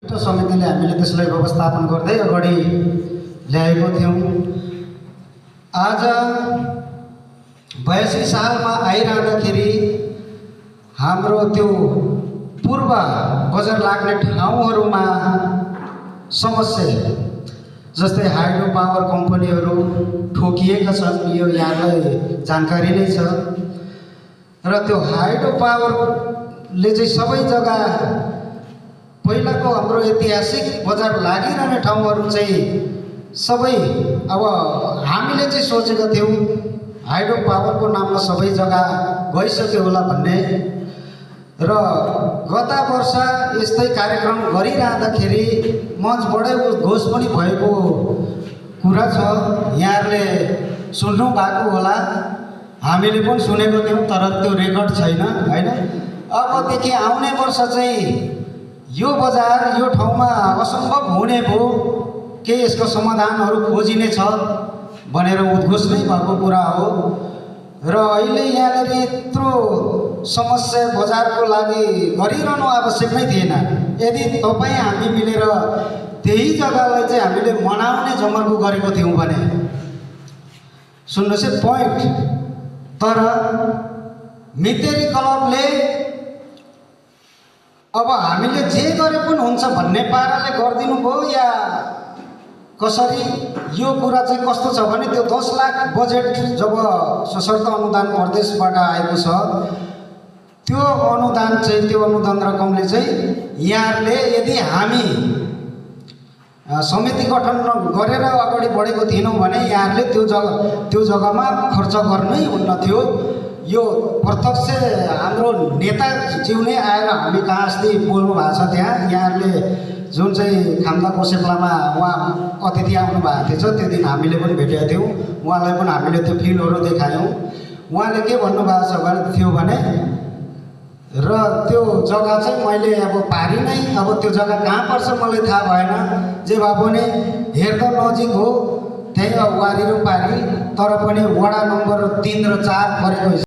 समितिले हामीले त्यसलाई व्यवस्थापन गर्दै अगाडि ल्याएको थियौं। आज 82 सालमा आइरहँदाखेरि हाम्रो त्यो पूर्व बजार लाग्ने ठाउँहरूमा समस्या जस्तै हाइड्रो पावर कम्पनीहरू ठोकिएका छन्, यो यहाँलाई जानकारी नै छ। र त्यो हाइड्रो पावरले चाहिँ सबै जग्गा पहिलाको हाम्रो ऐतिहासिक बजार लागिरहने ठाउँहरू चाहिँ सबै अब हामीले चाहिँ सोचेका थियौँ हाइड्रो पावरको नाममा सबै जग्गा गइसक्यो होला भन्ने। र गत वर्ष यस्तै कार्यक्रम गरिरहँदाखेरि मञ्चबाटै घोष पनि भएको कुरा छ, यहाँहरूले सुन्नु भएको होला, हामीले पनि सुनेको थियौँ तर त्यो रेकर्ड छैन हैन। अबदेखि आउने वर्ष चाहिँ यो बजार यो ठाउँमा असम्भव हुने भयो, के यसको समाधानहरू खोजिने छ भनेर उद्घोष नै भएको कुरा हो। र अहिले यहाँनिर यत्रो समस्या बजारको लागि गरिरहनु आवश्यक नै थिएन। यदि तपाईँ हामी मिलेर त्यही जग्गालाई चाहिँ हामीले मनाउने जमर्को गरेको थियौँ भने सुन्नुहोस् है पोइन्ट। तर मितेरी क्लबले अब हामीले जे गरे पनि हुन्छ भन्ने पाराले गरिदिनु भयो या कसरी, यो कुरा चाहिँ कस्तो छ भने त्यो 10 लाख बजेट जब सशर्त अनुदान प्रदेशबाट आएको छ, त्यो अनुदान चाहिँ त्यो अनुदान रकमले चाहिँ यहाँहरूले यदि हामी समिति गठन गरेर अगाडि बढेको थिएनौँ भने यहाँहरूले त्यो जग्गामा खर्च गर्नै हुन्न थियो। यो प्रत्यक्ष हाम्रो नेताज्यू नै आएर हामी कहाँ अस्ति बोल्नु भएको छ, त्यहाँ यहाँहरूले जुन चाहिँ खाम्दा कोसेप्लामा उहाँ अतिथि आउनु भएको थिएछ, त्यो दिन हामीले पनि भेटेका थियौँ, उहाँलाई पनि हामीले त्यो फिल्डहरू देखायौँ। उहाँले के भन्नुभएको थियो भने र त्यो जग्गा चाहिँ मैले अब पारी नै, अब त्यो जग्गा कहाँ पर्छ मलाई थाहा भएन, जे भए पनि हेर्दा नजिक हो, त्यही वारी र पारी, तर पनि वडा नम्बर 3 र 4 परेको